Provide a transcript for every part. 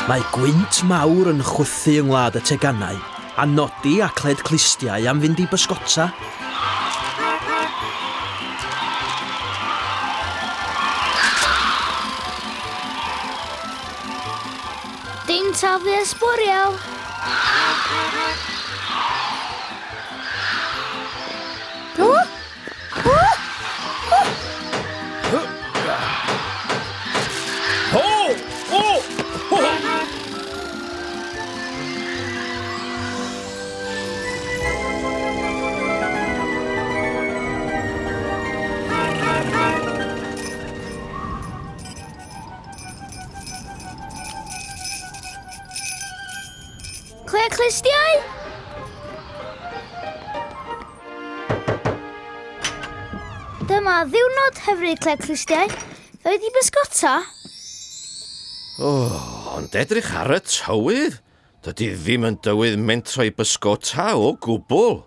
Mae gwynt mawr yn chwythu yng ngwlad y teganau, a nodi acled clustiau am fynd i bysgota. Dim taflu ysbwriel! O! O! O! Ho! O! Ho! Clear clustiau? Dyma ddiwrnod hyfryd Cled Clustiau. Ddoi di bysgota? O, ond edrych ar y tywydd. Dydy ddim yn dywydd mentro i bysgota o gwbl.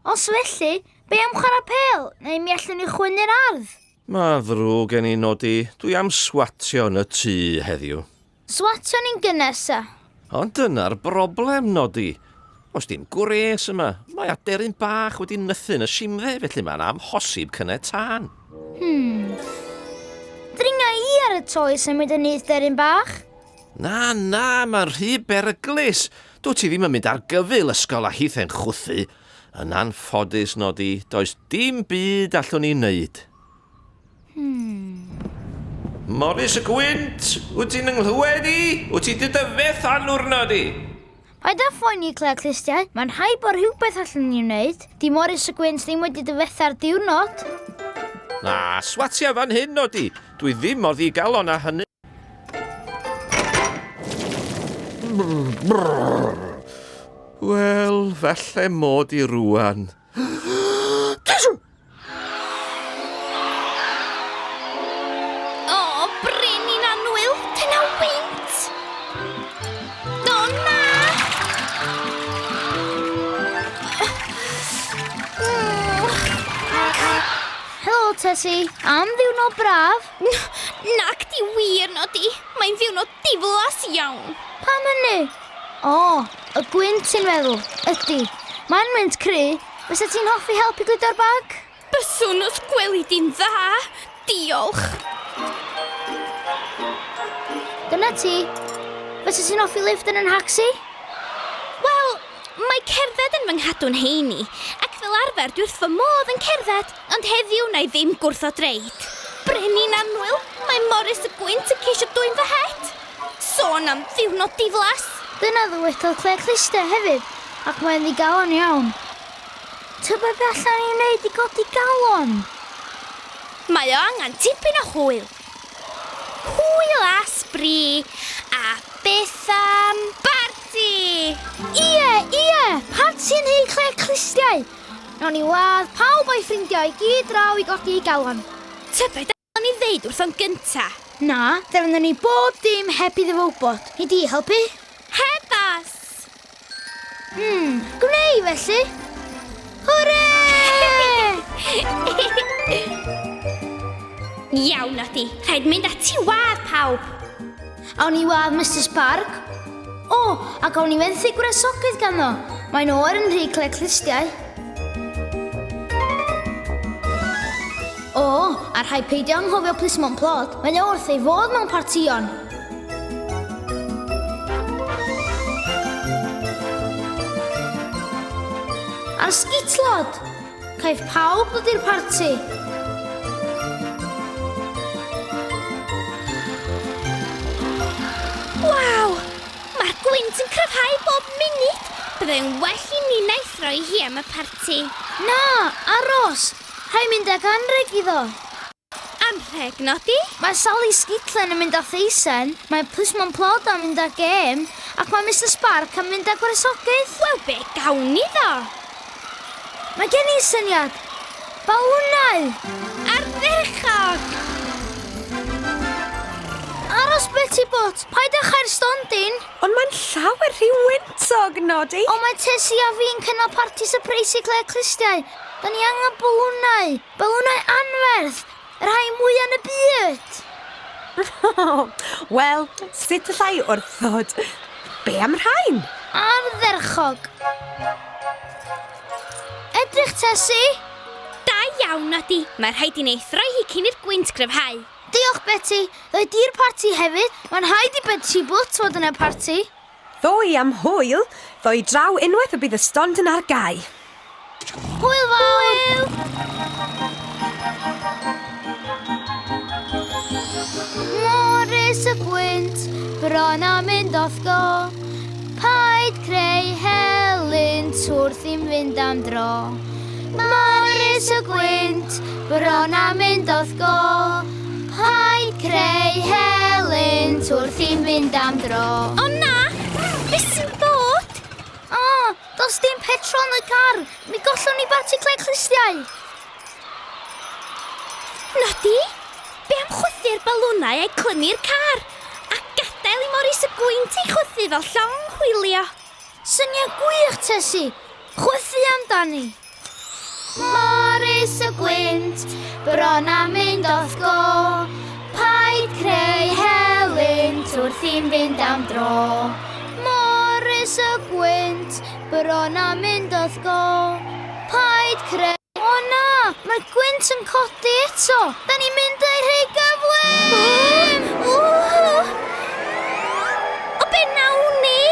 Os felly, be am chwarae pêl, neu mi allwn ni chwynnu'r ardd? Mae'n ddrwg gen i nodi, dwi am swatio yn y tŷ heddiw. Swatio ni'n gynnes a. Ond dyna'r broblem, Nodi. Oes dim gwres yma. Mae aderyn bach wedi nythu yn y simdde, felly mae'n amhosib cynnau tân. Hmm. Dringa i ar y to i symud y nyth deryn bach. Na, na, mae'n rhy beryglus. Dwyt ti ddim yn mynd ar gyfyl ysgol a hithe'n chwthu. Yn anffodus, Nodi, does dim byd allwn ni wneud. Hmm. Morris y Gwynt, wyt ti'n ynghlywed i? Wyt ti dy dyfeth anwrnod i? Paid â phoeni, Claire Clustiau. Mae'n rhaid bod rhywbeth allwn ni wneud. Di Morris y Gwynt ddim wedi dyfetha'r diwrnod. Na, swatia fan hyn, Nodi. Dwi ddim mor ddigalon â hynny. Wel, falle mod i rwan. O, brenin annwyl, dyna wynt! O, na! Helo, Tessie. Am ddiwrnod braf? Nac di wir, Nodi. Mae'n ddiwrnod diflas iawn. Pam hynny? O, y gwynt ti'n feddwl. Ydy. Mae'n wynt cry, Fysa ti'n hoffi helpu gludo'r bag? Byswn os gweli di'n dda. Diolch. Dyna ti. Fysa ti'n hoffi lift yn yn nhacsi? Wel, mae cerdded yn fy nghadw'n heini, ac fel arfer dwi wrth fy modd yn cerdded, ond heddiw wna i ddim gwrthod reid. Brenin annwyl, mae Morris y Gwynt yn ceisio dwyn fy het. Sôn am ddiwrnod diflas! Dyna ddywedodd Claire Cluster hefyd, ac mae'n ddigalon iawn. Tybed be allan ni wneud i godi galon? Mae o angen tipyn o hwyl. Hwyl a sbri, a beth am barti? Ie, ie! Parti yn nhŷ Claire Clustiau! Nawn ni wadd pawb o'i ffrindiau i gyd draw i godi ei galon. Tybed O'n i ddeud wrtho'n gynta. Na, drefnon ni bob dim heb iddo fo wybod. Nei di helpu? Heb os! Hmm, gwnei felly. Hwre! Iawn, Nodi. Rhaid mynd ati wadd pawb. Awn ni wadd Mister Spark. O, ac awn ni fenthyg gwresogydd ganddo. Mae'n oer yn rhy clec clustiau. O, a rhaid peidio anghofio plismon plod. Mae o wrth ei fodd mewn partïon. A'r sgitlod! Caiff pawb ddod i'r parti. Waw! Mae'r gwynt yn cryfhau bob munud. Byddai'n well i ni na'i throi hi am y parti. Na, aros! Rhaid mynd ag anrheg iddo. Anrheg, Nodi? Mae Sally Sgitlen yn mynd â theisen, mae Plismon Plod am mynd â gêm, ac mae Mister Spark am mynd â gwresogydd. Wel, be gawn ni ddo? Mae gen i syniad! Balwnau! Ardderchog! Aros Betty Bot, paid â chau'r stondin! Ond mae'n llawer rhy wyntog, Nodi. Ond mae Tessie a fi'n cynnal parti sypreis i Claire Clustiau. Da ni angen balwnau! Balwnau anferth! Y rhai mwya yn y byd! Wel, sut alla i wrthod? Be am rhain? Ardderchog! Edrych, Tessie! Da iawn, Nodi. Mae rhaid i ni ei throi hi cyn i'r gwynt gryfhau. Diolch, Betty. Ddoi di'r parti hefyd. Mae'n rhaid i Betty Bwt fod yn y parti. Ddo i am hwyl. Ddo i draw unwaith y bydd y stondin ar gau. Hwyl fawr! Hwyl! Morris y gwynt, bron a mynd off go. Paid creu helynt wrth i'm fynd am dro. Morris y gwynt, bron a mynd off go. Paid creu helynt wrth i'm fynd am dro. O na! Be sy'n bod? O, does dim petrol yn y car. Mi gollwn ni barti Cled Clustiau. Nodi, be am chwythu'r balwnau a'i clymu'r car? A gadael i Morris y gwynt ei chwythu fel llong hwylio. Syniad gwych, Tessie. Chwythu amdani. Morris y gwynt, bron a mynd off go. Paid creu helynt wrth i'n fynd am dro. Morris y gwynt, bron a mynd off go. Paid creu... O na, mae'r gwynt yn codi eto. Da ni'n mynd ei rhy gyflym! O be nawn ni?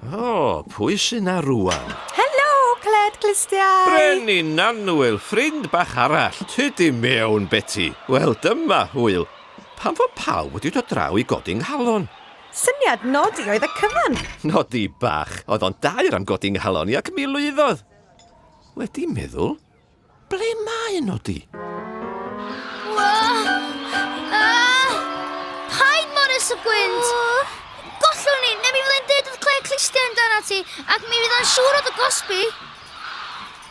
O, pwy sy'n na rwan? Helo, Cled Clustiau! Brenin Annwyl, ffrind bach arall, ty di mewn, Betty. Wel, dyma hwyl. Pam fod pawb wedi dod draw i godi nghalon? Syniad Nodi oedd y cyfan. Nodi bach, oedd o'n dair am godi nghalon i ac mi lwyddodd. Wedi meddwl, ble mae Nodi? Ah! Paid Morris y gwynt! Gollwn ni, neu mi fyddai'n deud wrth Claire Clustiau amdana ti, ac mi fydd o'n siŵr o dy gosbi.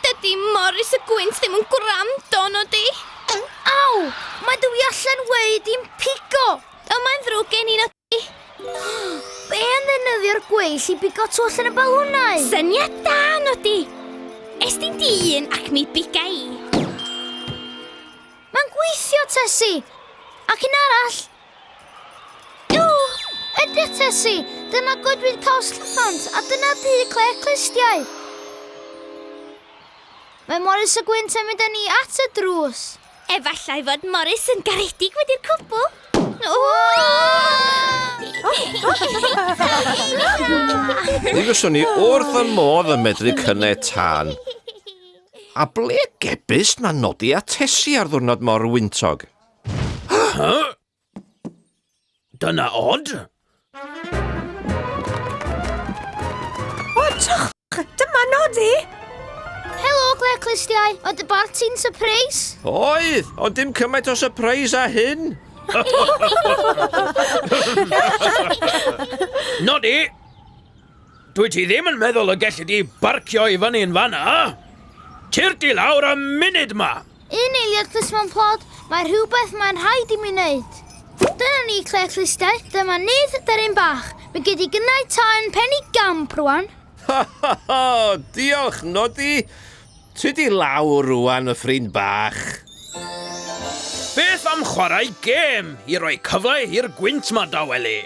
Dydy Morris y gwynt ddim yn gwrando, Nodi. Aw, mae dy allan weid i'n pigo. O, mae'n ddrwg gen i, Nodi. Be yn ddefnyddio'r gweill i bigo twll yn y balwnau? Syniad da, Nodi. Estyn di un ac mi biga i. Mae'n gweithio, Tessie. Ac un arall. Ww, edrych, Tessie. Dyna goedwig caws llyffant a dyna dŷ Claire Clustiau. Mae Morris y Gwynt yn mynd â ni at y drws. Efallai fod Morris yn garedig wedi'r cwbl. Mi fyswn i wrth y modd yn medru cynnau tân. A ble gebyst mae Nodi a Tessie ar ddwrnod mor wyntog? Dyna od. O, drych! Dyma Nodi! Helo, Claire Clustiau. Oedd y barti'n surprise? Oedd, ond dim cymaint o surprise â hyn. Nodi, dwi ti ddim yn meddwl y gelli di barcio i fyny yn fanna? Tyrd i lawr y munud ma! Un eiliad, Plismon Plod, mae rhywbeth mae'n rhaid i mi wneud. Dyna ni, Claire Clustiau. Dyma nyth deryn bach. Mae gyd i gynnau tân pen i gamp rwan. Ha, ha, ha, diolch, Nodi. Ti di lawr rwan, y ffrind bach. Beth am chwarae gêm i roi cyfle i'r gwynt ma dawelu?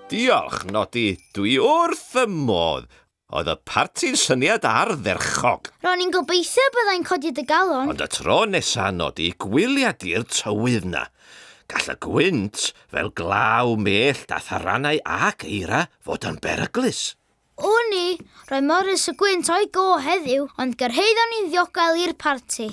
Diolch, Nodi. Dwi wrth y modd. Oedd y parti'n syniad ardderchog. Ro'n i'n gobeithio byddai'n codi dy galon. Ond y tro nesa, Nodi, gwylia di'r tywydd na. Gall y gwynt, fel glaw, mellt a tharanau ac eira, fod yn beryglus. O'n i, roi Morris y gwynt o'i go heddiw, ond gyrhaeddon ni'n ddiogel i'r parti.